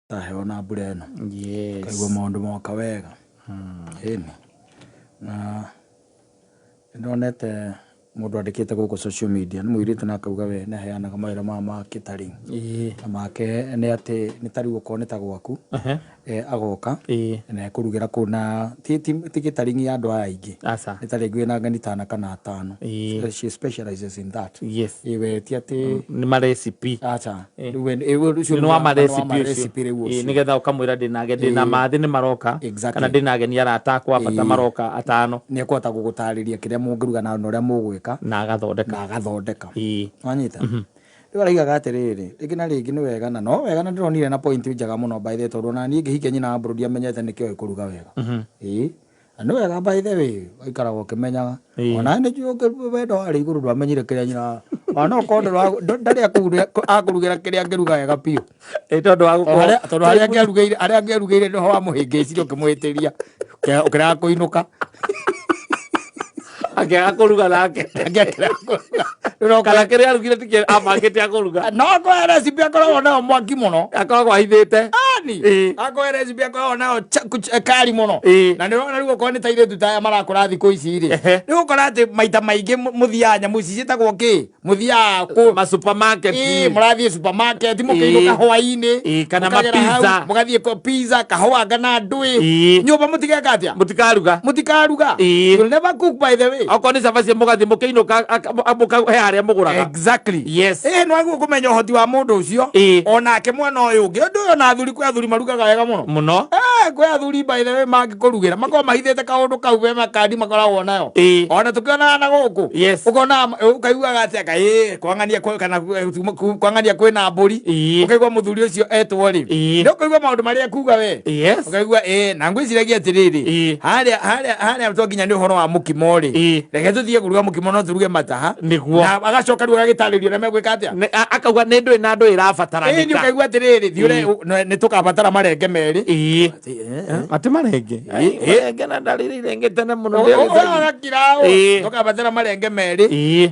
Ta heho na mbura ĩno. Yes. Kaigua maũndũ moka wega. Ĩni. Na nĩndonete mũndũ andĩkĩte gũkũ social media nĩ mũirĩtu na akauga we nĩ aheanaga mawĩra maya ma catering. Na make nĩ atĩ nĩ ta rĩu okorwo nĩ ta gwaku agoka na ekũrugĩra kũu na ti catering ya andũ aya aingĩ. Aca. Nĩ ta rĩngĩ wĩna ageni ta ana kana atano. She specializes in that. Ĩĩ we ti atĩ Nĩ ma recipe. Aca. Rĩu we ũcio Nĩ wa ma nĩ wa recipe ma ũcio. recipe rĩu ũcio. Nĩgetha ũkamwĩra ndĩna mathĩ nĩ maroka. Kana ndĩna ageni arata akwa a bata maroka atano. Nĩ ekũhota gũgũtarĩria kĩrĩa mũngĩruga na ũrĩa mũgwĩka. Na agathondeka. Na agathondeka. Wanyita? Rĩu araigaga atĩrĩrĩ, rĩngĩ na rĩngĩ nĩ wega na no wega na ndĩronire na point njega mũno by the way tondũ ona niĩ ngĩhikia nyina wa Mbũrũ ndiamenyete nĩkĩ oĩ kũruga wega. Ĩĩ. Na nĩ wega by the way ũgaikaraga ũkĩmenyaga. Ona nĩ njũĩ wendo warĩ igũrũ ndwamenyire kĩrĩa nyina ona no korwo ndarĩ akũrugĩra kĩrĩa angĩruga wega biũ. Ĩ tondũ wa gũkorwo Tondũ harĩa angĩarugĩire harĩa angĩarugĩire nĩho wamũhĩngĩcire ũkĩmũhĩtĩria ũkĩrega kũinũka. Akĩaga kũruga nake. Akĩaga kũruga. Kana kĩrĩa arugire tikĩ abangĩte akũruga. No akoya recipe akoragwo nayo mwaki mũno. Akoragwo ahithĩte. Ani. Akoya recipe akoragwo nayo kari mũno. Na nĩ ũrona rĩu okorwo nĩ ta airĩtu ta aya marakũra thikũ ici rĩ. Nĩ ũgũkora atĩ maita maingĩ mũthiaga nyamũ ici ciĩtagwo kĩ? Mũthiaga kũ? Ma supermarket. Ĩĩ, mũrathiĩ supermarket mũkĩinũka hwainĩ. Ĩĩ, kana Mũkagera hau, ma pizza. mũgathiĩ kwa pizza kahũa kana ndũĩ. Nyũmba mũtigeka atĩa? Mũtikaruga. Mũtikaruga. You'll never cook by the way. Okorwo nĩ cabaci mũgathiĩ mũkĩinũka he harĩa mũgũraga. Exactly. Yes. Ĩĩ nĩ wagĩrĩirwo kũmenya ũhoti wa mũndũ ũcio. Onake mwena ũyũ ũngĩ. Ũndũ ũyũ ona athuri kwĩ athuri marugaga wega mũno. Mũno. Kwĩ athuri by the way mangĩkũrugĩra makoragwo mahithĩte kaũndũ kau we makandi makoragwo nayo. Ona tũkĩonaga na gũkũ. Ũkona ũkaiguaga atĩ anga ĩĩ kwang'ania kana kwang'ania kwĩna mbũri. Ũkaigua mũthuri ũcio etwo rĩ. Nĩ ũkũigua maũndũ marĩa ekuga we. Ũkaigua ĩĩ na ngwĩciragia atĩrĩrĩ. Harĩa harĩa harĩa to nginya nĩ ũhoro wa mũkimo rĩ. Reke tũthiĩ kũruga mũkimo no tũruge mataha. Nĩguo. Na agacoka rĩu agagĩtarĩria ũrĩa megwĩka atĩa. Akauga nĩ ndũĩ na ndũĩ Ĩĩ ĩrabataranĩka. ũkaigua atĩrĩrĩ thiĩ ũre nĩ tũkabatara marenge merĩ. Atĩ marenge. Marenge na ndarĩrĩ irenge tene mũno ndĩ gĩcagi. Ũgakira ũũ. Tũkabatara marenge merĩ.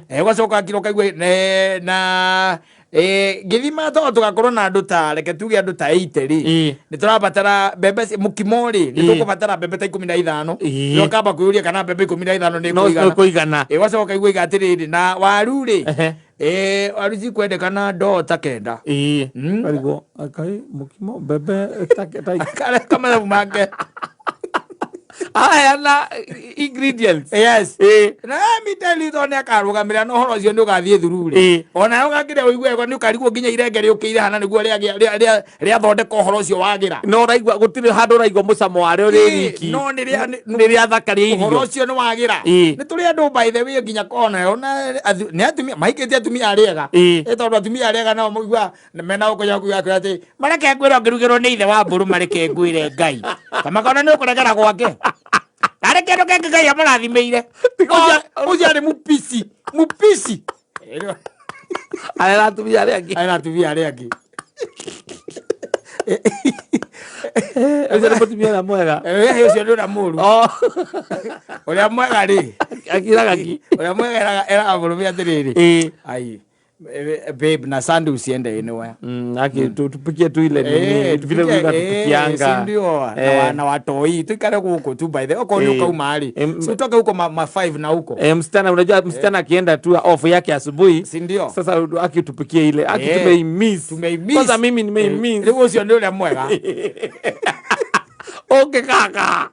Ũgacoka ũgakira ũkaigua na ngĩthima tondũ tũgakorwo na andũ ta reke tuge andũ ta 80 rĩ. Nĩ tũrabatara mbembe mũkimo rĩ nĩ tũkũbatara mbembe ta 15. Nĩ ũkamba kwĩyũria kana mbembe 15 nĩ kũigana. Kũigana. Ũgacoka ũkaigua iga atĩrĩrĩ na waru rĩ. Waru cikwendekana ndoo ta 9. Karigwo akai mũkimo mbembe ta Karĩa make. Aheana ingredients. Yes. Na let me tell you tondũ nĩ akarũgamĩrĩra na ũhoro ũcio nĩ ũgathiĩ through rĩ. Ona ũgakĩrĩa ũigue wega nĩ ũkarigwo nginya irenge rĩũkĩire hana nĩguo rĩathondeka ũhoro ũcio wagĩra. No ũraigua gũtirĩ handũ ũraigua mũcamo warĩo rĩ wiki. No nĩ rĩa nĩ rĩathakaria irio. Ũhoro ũcio nĩ wagĩra. Nĩ tũrĩ andũ by the way nginya kona ona nĩ atumia mahikĩtie atumia arĩa ega. Ĩ tondũ atumia arĩa ega nao mũigua mena gũkũ yaku yaku atĩ mareke ngwĩre ũngĩrugĩrwo nĩ ithe wa mbũrũ mareke ngwĩre Ngai. Kama kona nĩ ũkũregera gwake. Tarĩ kĩndũ kĩngĩ Ngai amũrathimĩire. Ũcio arĩ mũpici. Mũpici. Arera atumia arĩa angĩ. Arera atumia arĩa angĩ. Ũcio nĩ mũtumia ũrĩa mwega. Ũcio nĩ ũrĩa mũru. Ũrĩa mwega rĩ. Akiraga ki. Ũrĩa mwega eraga mũrũme atĩrĩrĩ. Ai. Babe, na Sunday usiende anywhere. Aki tupikie tu ile nini, vile vile tupikianga. Si ndio? Na watoi tuikare huko tu by the way. Uko ni ukauma ali. Si utoke huko ma 5 na huko. Msichana unajua msichana akienda tu off yake asubuhi. Si ndio? Sasa aki tupikie ile. Aki tumeimiss. Tumeimiss. Kwanza mimi nimeimiss. Rĩu ũcio nĩ ũrĩa mwega. Okay kaka.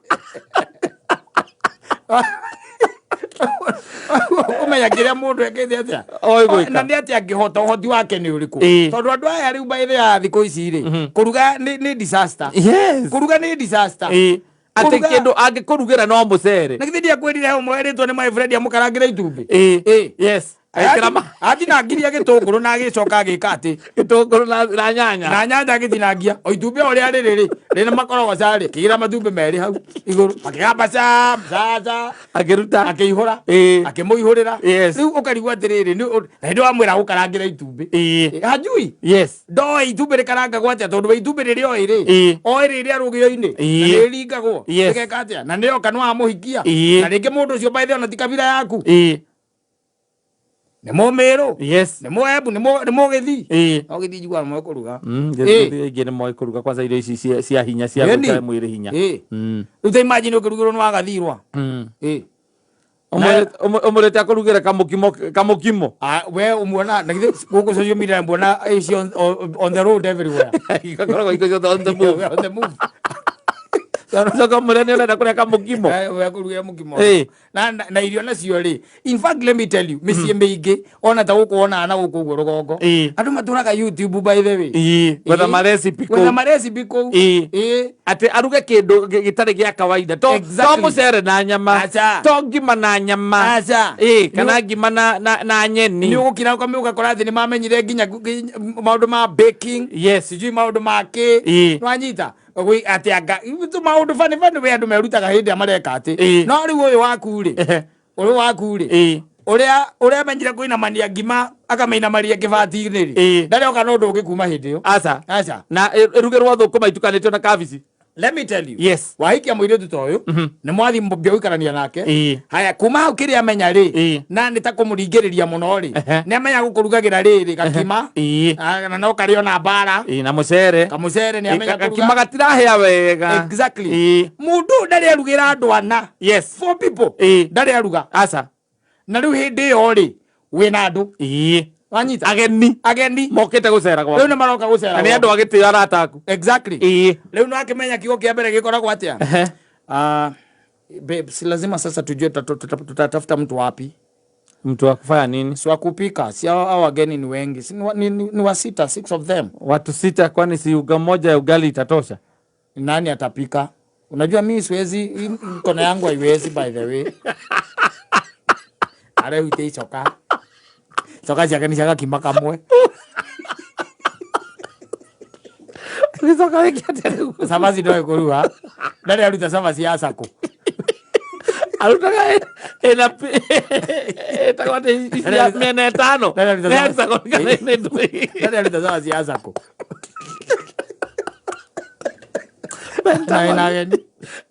Ũmenya kĩrĩa mũndũ ekĩte atĩa? Oĩ gwĩka. Na nĩ atĩa angĩhota ũhoti wake nĩ ũrĩkũ? Tondũ andũ aya rĩu by the way thikũ ici rĩ, kũruga nĩ disaster. Yes. Kũruga nĩ disaster. Atĩ kĩndũ angĩkũrugĩra no mũcere. Na githĩ ndiakwĩrire ũmwe erĩtwo nĩ my friend amũkarangĩre itumbĩ? Yes. Atinangirie gĩtũngũrũ na agĩcoka agĩka atĩ gĩtũngũrũ na nyanya. Na nyanya agĩtinangia. O itumbĩ o rĩa rĩrĩ rĩ, rĩna makorogoca rĩ, kĩgĩra matumbĩ merĩ hau igũrũ. Akĩgamba ca, ca, ca. Akĩruta. Akĩihũra. Akĩmũihũrĩra. Rĩu ũkarigwo atĩrĩrĩ, na hĩndĩ wamwĩra gũkarangĩra itumbĩ. Hajui. Ndoĩ itumbĩ rĩkarangagwo atĩa tondũ we itumbĩ rĩrĩa oĩ rĩ, oĩ rĩrĩa rũgĩo-inĩ, na nĩ rĩringagwo. Rĩgeka atĩa? Na nĩoka nĩwamũhikia. Na rĩngĩ mũndũ ũcio by the way ona ti kabira yaku. Nĩ Mũmĩrũ, Yes. nĩ Mũembu, nĩ Mũgĩthii. No Gĩthii njiguaga moĩ kũruga. Gĩthii aingĩ nĩ moĩ kũruga, kwanza irio ici cia hinya, cia gwĩkĩra mwĩrĩ hinya. Rĩu ta imagine ũkĩrugĩrwo nĩ wagathirwa. Ũmũrĩte akũrugĩre kamũkimo kamũkimo. Ah, we umuona na githĩ gũkũ social media muona ici on the road everywhere. Igakoragwo iko ciothe on the move. On the move. Coka ũmwĩre nĩ ũrenda kũrĩa kamũkimo. We akũrugĩre mũkimo. Na irio nacio rĩ, in fact, let me tell you, mĩciĩ mĩingĩ ona ta gũkũ wonaga na gũkũ ũguo rũgongo, andũ matũraga YouTube, by the way. Gwetha marecipe kũu. Gwetha marecipe kũu. Atĩ aruge kĩndũ gĩtarĩ gĩa kawaida, to to mũcere na nyama. Aca. To ngima na nyama. Aca. Kana ngima na nyeni. Nĩ ũgũkira ũgakora atĩ nĩ mamenyire nginya maũndũ ma baking. Sijui maũndũ ma kĩ. Nĩwanyita? Atĩ anga maũndũ bani bani we andũ merutaga hĩndĩ ĩrĩa mareka atĩ. No rĩu ũyũ waku rĩ, ũyũ waku rĩ, ũrĩa amenyire kũinamania ngima akamĩinamaria kĩbati-inĩ rĩ, ndarĩ oka na ũndũ ũngĩ kuma hĩndĩ ĩyo. Aca. Aca. Na ĩrugĩrwo thũkũma itukanĩtio na kabici. Let me tell you, wahikia mũirĩtu ta ũyũ, nĩ mwathi mbia gũikarania nake. Haya, kuma hau kĩrĩa amenya rĩ, na nĩ ta kũmũringĩrĩria mũno rĩ, nĩ amenya gũkũrugagĩra rĩrĩ gakima. Ah, na no karĩo na mbara. Na mũcere. Kamũcere nĩ amenya kũruga. Gakima gatirahĩa wega. Exactly. Mũndũ ndarĩ arugĩra andũ ana. Four people. Ndarĩ aruga. Aca. Na rĩu hĩndĩ ĩyo rĩ, wĩna andũ. Wanyita? Ageni. Ageni. Mokĩte gũcera gwaku. Rĩu nĩ maroka gũcera Na nĩ andũ a gĩtĩo, arata aku. Exactly. Rĩu no akĩmenya kiugo kĩa mbere gĩkoragwo atĩa? Ah, babe, si lazima sasa tujue tutatafuta mtu wapi. Mtu wa kufanya nini? Si wa kupika, si hao wageni ni wengi, si ni wa sita, six of them. Watu sita, kwani si uga moja ya ugali itatosha? Nani atapika? Unajua mimi siwezi, hii mkono yangu haiwezi, by the way. Arehute icoka. Coka ciake nĩ cia gakima kamwe. Gĩcoka wĩke atĩa rĩu? Cabaci ndoĩ kũruga. Ndarĩ aruta cabaci ya sako. Arutaga ĩna ĩtagwo atĩ ici cia mĩena ĩtano. Ndarĩ aruta Nĩ cabaci. sako kana nĩ ndũĩ? Ndarĩ aruta cabaci ya sako. Na wĩna ageni.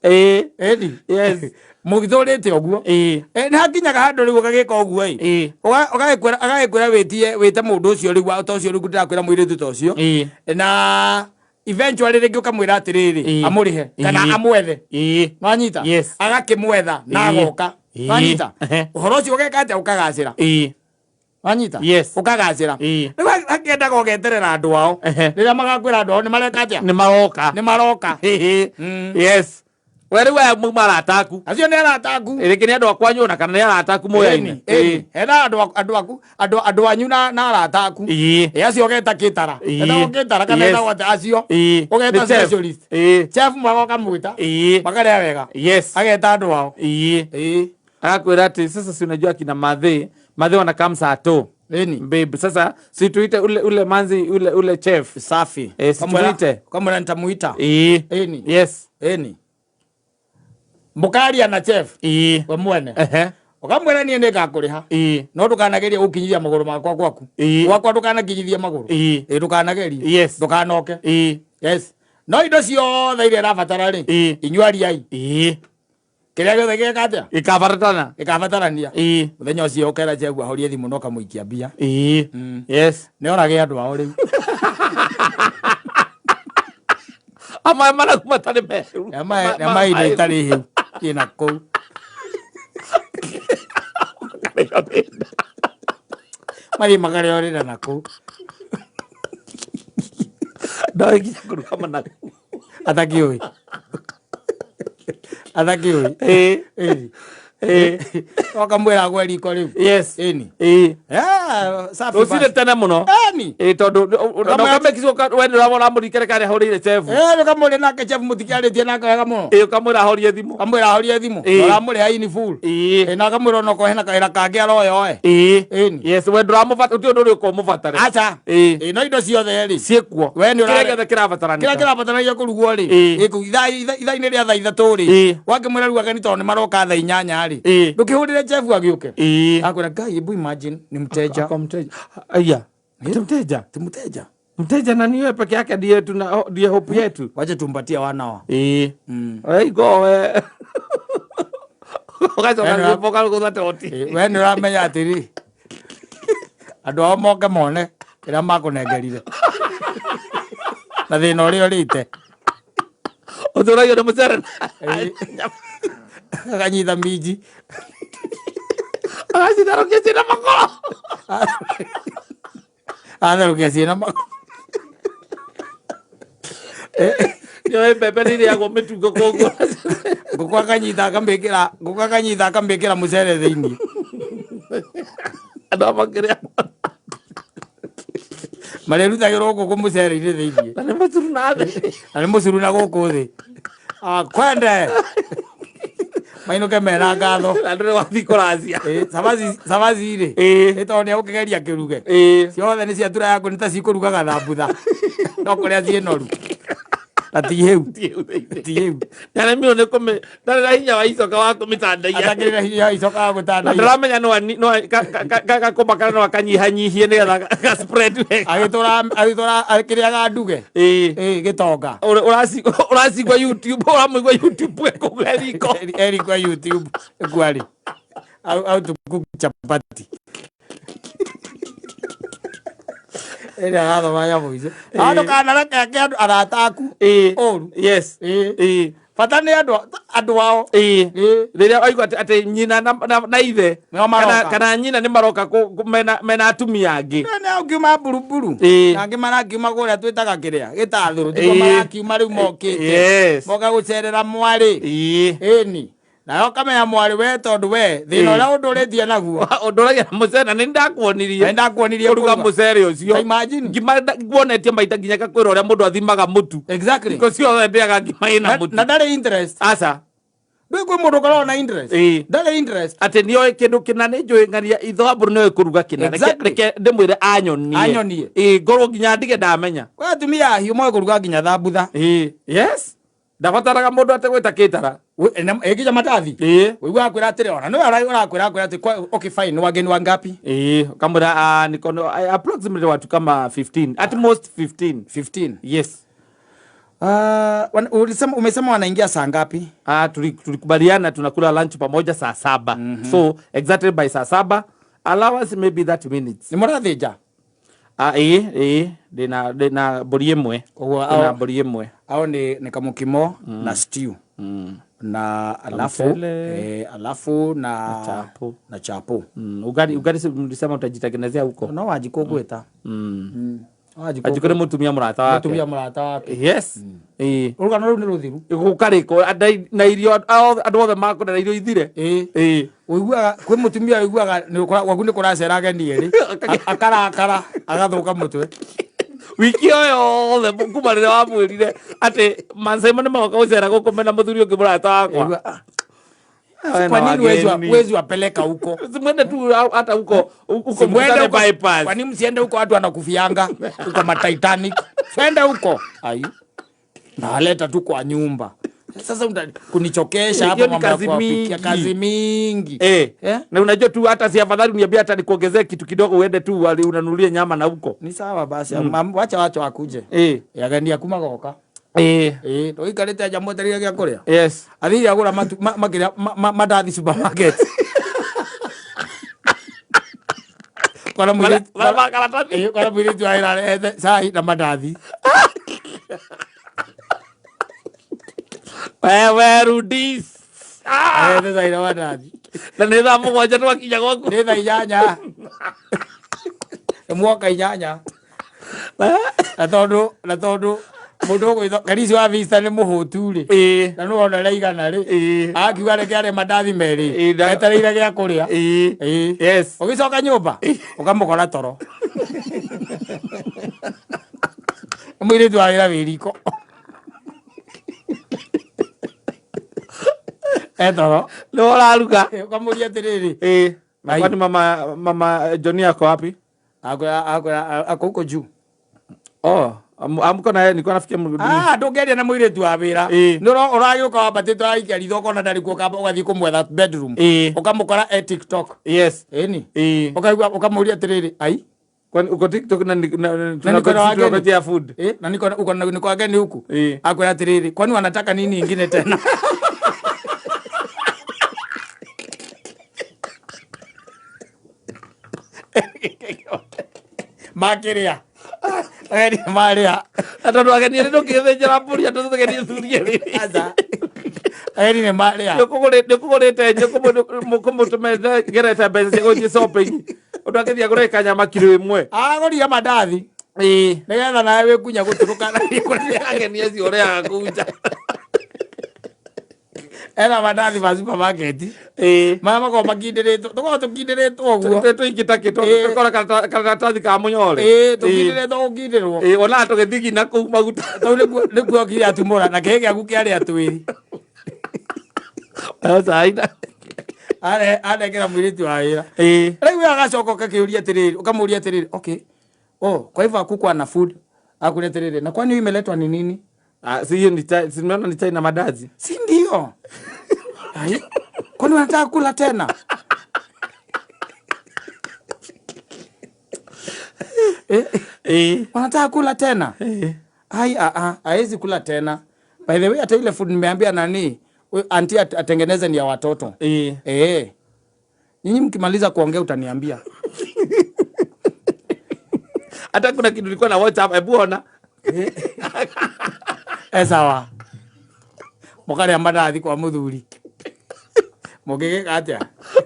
Ĩni. Mũgĩtũrĩte ũguo. Nĩ hakinyaga handũ rĩu ũgagĩka ũguo ĩ. Ũgagĩkwĩra wĩtie wĩte mũndũ ũcio rĩu ta ũcio rĩu ndĩrakwĩra mũirĩtu ta ũcio. Na eventually rĩngĩ ũkamwĩra atĩrĩrĩ, amũrĩhe kana amwethe. Nwanyita? Yes. Agakĩmwetha na agoka. Nwanyita? Ũhoro ũcio ũgeka atĩa? Ũkagacĩra. Wanyita? Yes. Ũkagacĩra. Rĩu akĩendaga ũgeterera andũ ao. Rĩrĩa magakwĩra andũ ao nĩ mareka atĩa? Nĩ maroka. Nĩ maroka. Yes. We rĩu aya mauma arata aku. Acio nĩ arata aku. Rĩngĩ nĩ andũ a kwanyu ona kana nĩ arata aku moyaine. Ĩni, hena andũ aku, andũ anyu na arata aku. Acio ũgeta kĩtara. Etagwo kĩtara kana etagwo atĩa acio? Ũgeta Nĩ chef. specialist. Chef mwega ũkamwĩta. Makarĩa wega. Ageta andũ ao. Agakwĩra atĩ sasa si unajua akina Mathe, Mathe wanakam saa 2. Babe, sasa si tuite ule manzi, ule chef. Safi. Si tuite. Kamwera nitamuita. Ĩni. Ĩni. Mũkaria na chef. We mwene. Ũkamwĩra niĩ nĩngakũrĩha. No ndũkanagerie gũkinyithia magũrũ makwa gwaku. Gwakwa ndũkanakinyithie magũrũ. Ndũkanagerie. Ndũkanoke. Yes. No indo ciothe iria ĩrabatara rĩ, inyuĩ ariai. Kĩrĩa gĩothe gĩgeka atĩa? Gĩkabatarana. Gĩkabatarania. Mũthenya ũcio ũkera chef ahorie thimũ na ũkamũikia mbia. Nĩ orage andũ ao rĩu. Amwe managu matarĩ meru. Nĩ ma indo itarĩ hĩu. Ĩna kũu. Mathiĩ makarĩo rĩra na kũu. Ndoĩ nginya kũruga managu. Atakĩũĩ. Atakĩũĩ. Ũkamwĩra agwe riko rĩu. Ĩni. Safi Rũcinĩ basi. tene mũno. Ĩni. Tondũ ũkamekicwo we nĩ ũramwĩra mũrikere karĩa ahũrĩire chef. Ũkamũria nake chef mũtikĩarĩtie nake wega mũno. Ũkamwĩra ahorie thimũ. Ũkamwĩra ahorie thimũ. Ũramũrĩha in full. Na ũkamwĩra onokorwo hena kawĩra kangĩ aroyoe. Ĩni. Yes, we ndũramũbata, gũtirĩ ũndũ ũrĩ ũka ũmũbatare. Aca. No indo ciothe rĩ. Ciĩkuo. We nĩ Kĩrĩa gĩothe kĩrabatarania. Kĩrĩa kĩrabatarania kũrugwo rĩ. Gĩkũ ithaa-inĩ rĩa thaa 3 rĩ. Wakĩmwĩra rĩu ageni tondũ nĩ maroka thaa 8 rĩ. Ndũkĩhũrĩre chef agĩũke. Akwĩra Ngai, hebu imagine ni mteja. Kwa mteja. Aya. Ati mteja. Ti mteja. Mteja na niwe peke yake ndiye tuna, ndiye hope yetu. Wacha tumpatie wana wa. Hey, go we. Ugacoka rwĩmbo karũgũtha toti. We nĩ ũramenya atĩrĩ. Andũ ao moke mone kĩrĩa makũnengerire na thĩna ũrĩa ũrĩte. Ũtũragio nĩ mũcere. Akanyita minji. Agacitherũkia ciĩna makoro. Atherũkia ciĩna makoro. Nĩoĩ mbembe nĩ irĩagwo mĩtungo koguo. Ngũkũ akanyita akamĩkĩra, ngũkũ akanyita akamĩkĩra mũcere thĩinĩ. Andũ a makĩrĩa. Marĩrutagĩrwo ngũkũ mũcere-inĩ thĩinĩ. Na nĩ mũcuru na thĩ. Na nĩ mũcuru na gũkũ thĩ. Ah, kwende mainũke mena ngatho. Na ndũrĩ wathiĩ kũracia. Ĩ, cabaci cabaci rĩ, Ĩĩ. ĩ tondũ nĩ agũkĩgeria kĩruge. Ĩĩ. Ciothe nĩ ciatura yaku nĩ ta cikũrugaga thambutha no kũrĩa ciĩ noru na ti hĩu. Ti hĩu. Nĩaremirwo nĩ kũmĩ ndarĩ na hinya wa icoka wa kũmĩtandaia. Atakĩrĩ na hinya wa icoka wa Na gũtandaia. ndĩramenya no ani- no gakũma karĩa no akanyihanyihie nĩgetha ga spread wega. Agĩtũra agĩtũra akĩrĩaga nduge. Ĩĩ. Ĩ, gĩtonga. Ũracigua YouTube, ũramũigua YouTube ekũu eriko. Eric kwa YouTube kwari how to cook chapati. Ĩrĩa arathoma nyamũ icio. Andũ kanareke andũ arata aku Ĩĩ. ũru. Yes. Ĩĩ. Ĩĩ. Bata nĩ andũ andũ ao. Ĩĩ. Ĩĩ. Rĩrĩa waigua atĩ nyina na ithe Nĩo maroka. kana nyina nĩ maroka mena atumia angĩ. Nĩ angiuma mburuburu. Ĩĩ. Na angĩ marakiuma kũrĩa twĩtaga kĩrĩa gĩtathũrũ. Tiguo Ĩĩ. marakiuma rĩu mokĩte. Yes. Moka gũcerera mwarĩ. Ĩĩ. Ĩni. Nayo ũkamenya mwarĩ we tondũ we thĩna Ĩĩ. ũrĩa ũndũrĩtie naguo. Ũndũragia na mũcere na nĩ ndakuonirie. Nĩ ndakuonirie kũruga kũruga. mũcere ũcio. Ta imagine. Ngima nguonetie maita nginya ngakwĩra ũrĩa mũndũ athimaga mũtu. Exactly. Hingo ciothe ndĩaga ngima ĩna Na mũtu. na ndarĩ interest. Aca. Ndũĩ kwĩ mũndũ ũkoragwo na interest. Ĩĩ. Ndarĩ interest. Atĩ nĩoĩ kĩndũ kĩna nĩ njũĩ ng'ania ithoambũrũ nĩoĩ kũruga kĩna. Exactly. Reke ndĩmwĩre anyonie. Anyonie. Ĩĩ ngorwo nginya ndige ndamenya. Kwĩ atumia ahiũ moĩ kũruga nginya thambutha. Ĩĩ. Yes. Ndabataraga mũndũ ate gwĩta kĩtara. Ĩnginya matathi. Ĩĩ. Ũiguaga kwĩra atĩrĩ ona nĩwe ũrakwĩra akwĩra atĩ okay fine ni wageni wangapi? Ĩĩ. Ũkamwĩra niko approximately watu kama 15. At most 15. 15. Yes. Ulisema, umesema wanaingia saa ngapi? Tulikubaliana tunakula lunch pamoja saa 7. So exactly by saa 7 allowance maybe 30 minutes. Nĩ mũrathĩnja? Ĩĩ, ĩĩ, ndĩna mbũri ĩmwe. Ũguo, Ndĩna mbũri ĩmwe. Ao nĩ kamũkimo na stew. Na alafu, Mchele. alafu na Na chapo. Na chapo. Ugali si mlisema utajitengenezea huko? No Wanjikũ ngwĩta. Wanjikũ. Wanjikũ nĩ mũtumia mũrata wake. Mũtumia mũrata wake. Yes. Ĩĩ. Rũgano rũu nĩ rũthiru. Gũkarĩkwo, na irio, andũ othe makũrĩa na irio ithire. Ĩĩ. Ĩĩ. Ũiguaga, kwĩ mũtumia ũiguaga gwaku nĩ kũracera ageni erĩ. Akarakara, agathũka mũtwe. Wiki ĩyo yothe kuma rĩrĩa wamwĩrire atĩ Mansaimo nĩ magoka gũcera gũkũ mena mũthuri ũngĩ mũrata wakwa. Ĩigua, Wewe Kwa na nini wageni. huwezi wapeleka huko? Simwende tu hata huko, huko Simwende mkutane huko. bypass. Kwa nini msiende huko watu wanakufianga huko ma Titanic? Twende huko. Ai. Naleta tu kwa nyumba. Sasa kunichokesha hapa Hiyo ni mambo ya kazi kuwapikia, mingi. kazi mingi. Na unajua tu hata si afadhali uniambie hata nikuongezee kitu kidogo uende tu unanunulie nyama na huko. Ni sawa basi. Wacha wacha wakuje. Yagenia kuma goka. Ndoikarĩte nja mwetereire gĩa kũrĩa. Yes. Athire agũra makĩrĩa, mandathi supermarket. Kora mũirĩtu, Mara ma karatathi. Kora mũirĩtu wa wĩra arehete cai na mandathi. Wewe rudis. Arehete cai na mandathi. Na nĩ thaa 7 twakinya gwaku. Nĩ thaa 8. Nĩ mwoka 8. Na tondũ mũndũ ũgwĩtwo Karisi wa Vista nĩ mũhũtu rĩ. Na nĩ wona ũrĩa aigana rĩ. Akiuga reke arĩe mandathi merĩ. Etereire gĩa kũrĩa. Yes. Ũgĩcoka nyũmba, ũkamũkora toro. Mũirĩtu wa wĩra wĩ riko. Etoro. Nĩ ũraruga. Ũkamũria atĩrĩrĩ. Na kwani mama Johnny ako wapi? Ako, ako huko juu. Oh, amko na yeye nilikuwa nafikia Ndũngĩaria na mũirĩtu wa wĩra. Nĩ ũragĩũka wambatĩte ũraikia ritho ũkona ndarĩ kuo, ũkamba ũgathiĩ kũmwetha bedroom. Ũkamũkora e TikTok. Yes. Ĩni. Ũkaigua ũkamũria atĩrĩrĩ, ai. Kwani uko TikTok na na Na niko na wageni. tunangojea food. Na niko na, uko na, niko wageni huku. Akwĩra atĩrĩrĩ, kwani wanataka nini ingine tena? Makĩrĩa ageni marĩa. Na tondũ ageni erĩ ndũngĩthĩnjĩra mbũri andũ tũgeni athuri erĩ. Aca, ageni nĩ marĩa. Nĩũkũgũrĩte kũmũtũmete gerete mbeca cia gũthiĩ shopping ũndũ akĩthiĩ agũre kanyama kiro 1. Agũrire mandathi. Ĩĩ. Nĩgetha nawe wĩkunya gũtũrũka. Ageni acio ũrĩaga kũu nja. Ena mandathi ma supermarket. Ĩĩ. Maya makoragwo makindĩrĩtwo, tũkoragwo tũkindĩrĩtwo ũguo. Tũingĩ ta kĩ Ĩĩ. tũkora karatathi ka mũnyore. Ĩĩ, tũkindĩrĩtwo gũkindĩrwo. Ĩĩ, onaga tũgĩthigina kũu maguta. Tau nĩkuo okire atumũra na kĩhĩ gĩaku kĩarĩ atwĩri. Caina. Anengera mũirĩtu wa wĩra. Ĩĩ. Rĩu we agacoka ũgakĩũria atĩrĩrĩ, ũkamũria atĩrĩrĩ, okay, oh, kwa hivyo hakukuwa na food. Akuria atĩrĩrĩ, na kwani imeletwa ni nini? Ah, si hiyo ni chai, si nimeona ni chai na mandazi. Si ndio? Ai, kwani wanataka kula tena? Eh, Ĩĩ. wanataka kula tena? Ĩĩ. Ai, a a, haezi kula tena. By the way, hata ile food nimeambia nani, auntie atengeneze ni ya watoto. Ĩĩ. Eh. Nyinyi mkimaliza kuongea utaniambia. Hata kuna kitu nilikuwa na WhatsApp, hebu ona. Eh, sawa. Mũkarĩa mandathi kwa mũthuri. Mũngĩgĩka atĩa?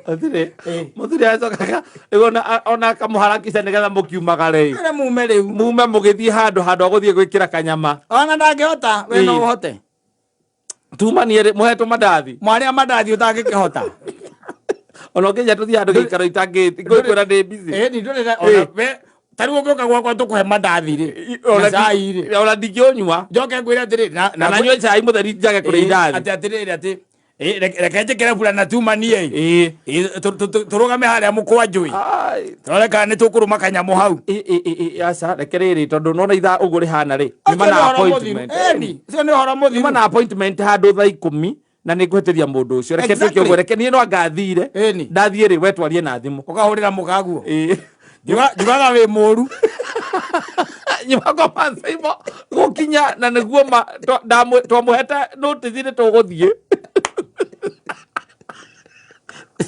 Atirĩ. Ĩĩ. Mũthuri acokaga ona ona akamũharakisha nĩgetha mũkiumagare. Ĩrĩ mume rĩu. Mume mũgĩthiĩ handũ handũ ha gũthiĩ gwĩkĩra kanyama. Ona ndangĩhota, we no Ĩĩ. ũhote. Tumanie rĩ, mũhetwo mandathi. Mwarĩa mandathi ũtangĩkĩhota. Ona ũngĩnja tũthiĩ handũ gĩikaro itangĩ ngũkwĩra ndĩ busy. Ĩĩ, ni ndũrĩ na ona we ta rĩu ũngĩũka gwakwa tũkũhe mandathi rĩ. Na cai rĩ. Ona ndingĩũnyua. Njoke ngwĩre atĩrĩ na Na nyue cai mũtheri njage kũrĩa indathi. Atĩ atĩrĩrĩ atĩ ĩ, reke njĩkĩre burana tumanie. Ĩĩ. Ĩ, tũrũgame harĩa mũkwanjũ. Ai. Tũrore kana nĩ tũkũrũma kanyamũ hau. Ĩ, ĩ, ĩ, ĩ, aca reke rĩrĩ tondũ nona ithaa ũguo rĩhana rĩ Ũcio nyuma nĩ na ũhoro mũthiru. appointment. Ĩni, ũcio nĩ ũhoro mũthiru. Nyuma na appointment handũ thaa 10 na nĩ ngũhĩtĩria mũndũ ũcio. Reke Exactly. twĩke ũguo, reke niĩ no angathire. Ĩni. Ndathiĩ rĩ we twarie na thimũ. Ũkahũrĩra mũkaguo. Ĩĩ. Njugaga wĩ mũru. Nyuma kwa Masaimo gũkinya na nĩguo ma twamũhete notice nĩ tũgũthiĩ.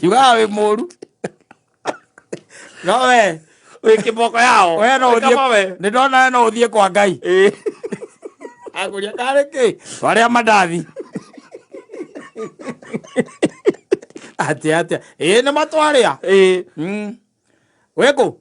Njugaga wĩ mũru. No we. Wĩ kĩboko yao. We no Wĩ kama we. ũthiĩ. Nĩ ndona we no ũthiĩ kwa Ngai. Ĩĩ. Akũria karĩ kĩ? Twarĩa mandathi. Atĩa atĩa. Ĩĩ nĩ matwarĩa. Ĩĩ. Wĩkũ?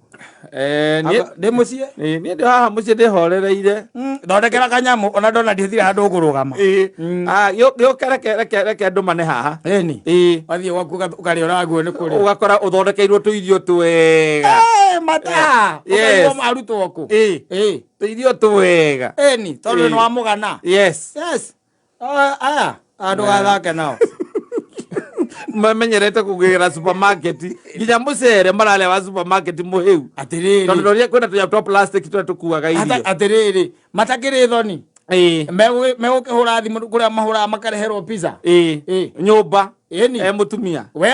Eh, niĩ Ndĩ mũciĩ. Ĩĩ, niĩ ndĩ haha mũciĩ ndĩhorereire. Thondekera kanyamũ ona ndona ndithire handũ ũkũrũgama. Ĩĩ. Ah, gĩũke reke reke reke ndũmane haha. Ĩni. Ĩĩ. Wathiĩ gwaku ũkarĩa ũraguo nĩ kũrĩa. Ũgakora ũthondekeirwo tũirio twega. Eh, mataa. Yes. Ũkaigua arutwo kũ? Ĩĩ. Ĩĩ. Tũirio twega. Ĩni, tondũ Ĩĩ. nĩ wamũgana. Yes. Yes. Aya, ndũgathake nao. Mamenyerete kũgĩra supermarket nginya mũcere mararĩa wa supermarket mũhĩu. Atĩrĩrĩ. Tondũ ndorire kwĩna tũnyamũ twa plastic tũrĩa tũkuaga irio. Atĩrĩrĩ, matakĩrĩ thoni. Ĩĩ. Megũkĩhũra thimũ kũrĩa mahũraga makareherwo pizza. Ĩĩ. Ĩĩ. Nyũmba. Ĩni. E mũtumia. We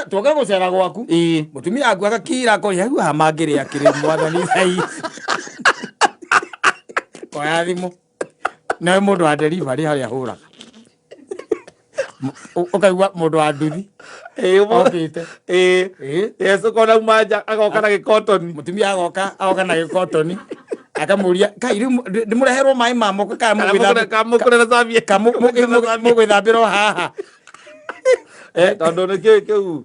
twoka gũcera gwaku. Ĩĩ. Mũtumia waku agakira akoria rĩu haha mangĩrĩa kĩrĩ mwathani thaa ici. Oya thimũ. Nawe mũndũ wa delivery harĩa ahũraga. Ũkaigua mũndũ wa nduthi. Ĩĩ, Okĩte. Ĩĩ. Ĩĩ. Yes, ũkona uma nja agoka na gĩkotoni. Mũtumia agoka na gĩkotoni. Akamũria, kai rĩu ndĩmũreherwo maĩ ma moko kana Kana mũgwĩthambĩra- kana mũkũrera thabie. kana mũgwĩthambĩra o haha. Eh, tondũ nĩ kĩĩ kĩu?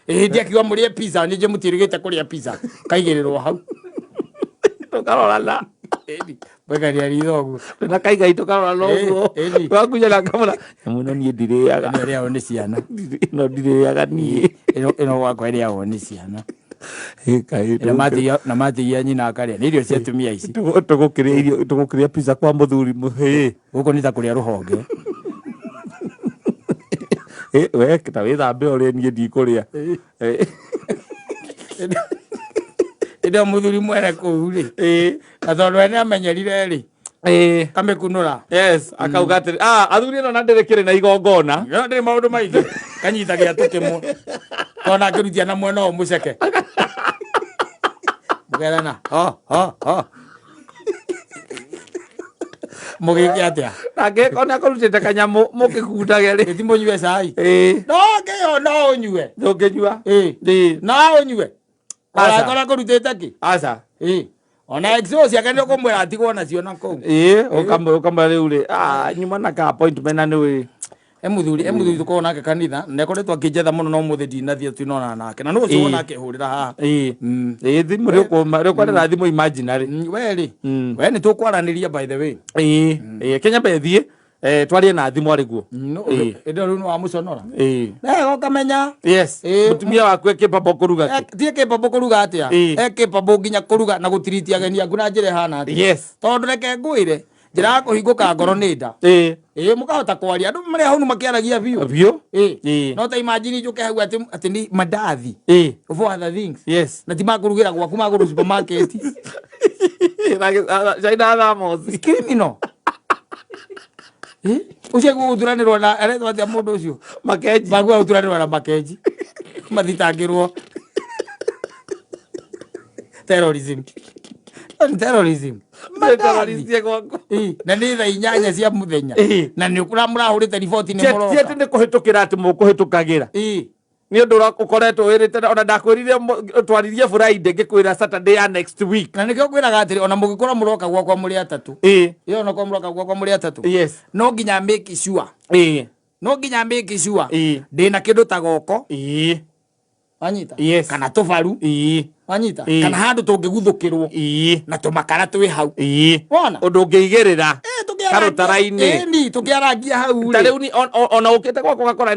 Ĩĩ, ndiakiuga mũrĩe pizza, ningĩ mũtiĩrĩgĩte kũrĩa pizza. Kaigĩrĩrwo hau. Tũkarorana. Ĩni, mwekaria ritho ũguo. Na kaigai tũkarorana Ĩĩ, ũguo. ĩni. Wakunya na kamũra. Nyamũ ĩno niĩ ndirĩaga. Ĩno ĩrĩagwo nĩ ciana. Ĩno ndirĩaga niĩ. Ĩno gwakwa ĩrĩagwo nĩ ciana. Ĩ, kaĩ, Na matigia nyina akarĩa. Nĩ irio cia atumia ici. Tũgũkĩrĩa irio, tũgũkĩrĩa pizza kwa mũthuri ĩ. Gũkũ nĩ ta kũrĩa rũhonge. Ĩ, we ta wĩthambe ũrĩe niĩ ndikũrĩa. Ĩ. Ĩndĩ ĩyo mũthuri mwene kũu rĩ. Ĩ. Na tondũ we nĩamenyerire rĩ. Ĩ. Kamĩkunũra. Yes, akauga atĩrĩ, ah, athuri ĩno na ndĩrĩ kĩrĩ na igongona. Ĩno ndĩrĩ maũndũ maingĩ. Kanyita gĩatũ kĩmwe. Tondũ akĩrutia na mwena ũyũ mũceke. Mũkerana, ho, ho, ho. Mũgĩke atĩa? Nake ona akũrutĩte kanyamũ mũkĩkundage rĩ. Gĩti mũnyue cai. Ĩ. No ngĩyo no ũnyue. Ndũngĩnyua. Ĩ. Ĩ. No ũnyue. Aca. Ona kũrutĩte kĩ? Aca. Ĩ. Ona exo ciake nĩ ũkũmwĩra atigwo nacio na kũu. Ĩĩ, ũkamwĩra rĩu rĩ, ah, nyuma na ka appointment na nĩ E mũthuri tũkoragwo nake kanitha na akoretwo akĩnjetha mũno, no mũthĩ ndinathiĩ, tuinona nake na nũ ũcio wona akĩhũrĩra haha. Ĩĩ, thimũ rĩũkwarĩra thimũ imaginary. We rĩ, we nĩ tũkwaranĩria, by the way. Ĩĩ, Kenya bethiĩ twarie na thimũ arĩ guo. No. Ĩĩ. Ĩndĩ rĩu nĩ wamũconora. Ĩĩ. Wega ũkamenya. Yes. Ĩĩ. Mũtumia waku e capable kũruga kĩ? Tie capable kũruga atĩa? Ĩĩ. E capable nginya kũruga na gũtiriti ageni aku na njĩra ĩhana atĩa? Tondũ reke ngwĩre, njĩra ya kũhingũka ngoro nĩ nda. Ĩĩ, mũkahota kwaria, andũ marĩa hau makĩaragia biũ. Biũ. Ĩĩ. Ĩĩ. No ta imagine njũke hau atĩ nĩ mandathi of other things na ti makũrugĩra gwaku, magũrũ supermarket. China thamos. It's criminal. Eh? Ũcio gũgũturanĩrwo na aretwo atĩa mũndũ ũcio? Makenji. Magua gũturanĩrwo na Makenji mathitangĩrwo terrorism. Ĩyo nĩ terrorism. Mandathi. Terrorist gwaku. Ĩ, na nĩ thaa 8 cia mũthenya na nĩ mũrahũrĩte riboti nĩ Ti atĩ mũroka. Nĩ kũhĩtũkĩra atĩ mũkũhĩtũkagĩra. Nĩ ũndũ ũkoretwo wĩrĩte, ona ndakwĩrire twaririe Friday, ngĩkwĩra Saturday ya next week. Na nĩkĩo ngwĩraga atĩrĩ, ona mũngĩkorwo mũroka gwakwa mũrĩ atatũ, ĩyo onakorwo mũroka gwakwa mũrĩ atatũ, no nginya make sure, no nginya make sure ndĩna kĩndũ ta goko, wanyita? Yes. Kana tũbaru, wanyita? Kana handũ tũngĩguthũkĩrwo na tũmakara twĩ hau, wona? Ũndũ ũngĩigĩrĩra Eh, tũkĩarangia- karũtara-inĩ. Ĩni, tũkĩarangia hau Ta rĩ. rĩu ona ũkĩte gwakwa ũgakora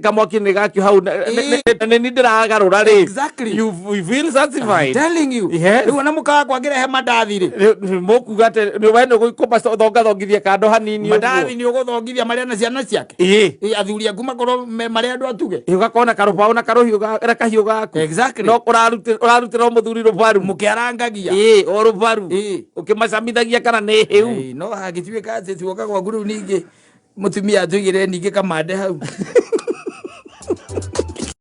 kamwaki nĩ gakio hau, nĩ ni ndĩragarũra rĩ. You feel satisfied. Telling you. Yes. Rĩu ona mũkawa kwangĩrehe mandathi rĩ, Mũkuga atĩ we nĩ gũkũmathongathongithia kando hanini ũguo. Mandathi nĩ ũgũthongithia marĩa na ciana ciake. Ĩ, athuri aku makorwo me marĩa andũ atuge. Ĩ, ũgakorwo na karũbaũ na karũhiũ na kahiũ gaku. No ũrarutĩra o mũthuri rũbaru. Mũkĩarangagia. Ĩ, o rũbaru. Ũkĩmacamithagia kana nĩ hĩu. Ĩ, no hangĩtuĩka atĩ tuoka gwaku rĩu ningĩ mũtumia atũigĩrĩre ningĩ kamande hau.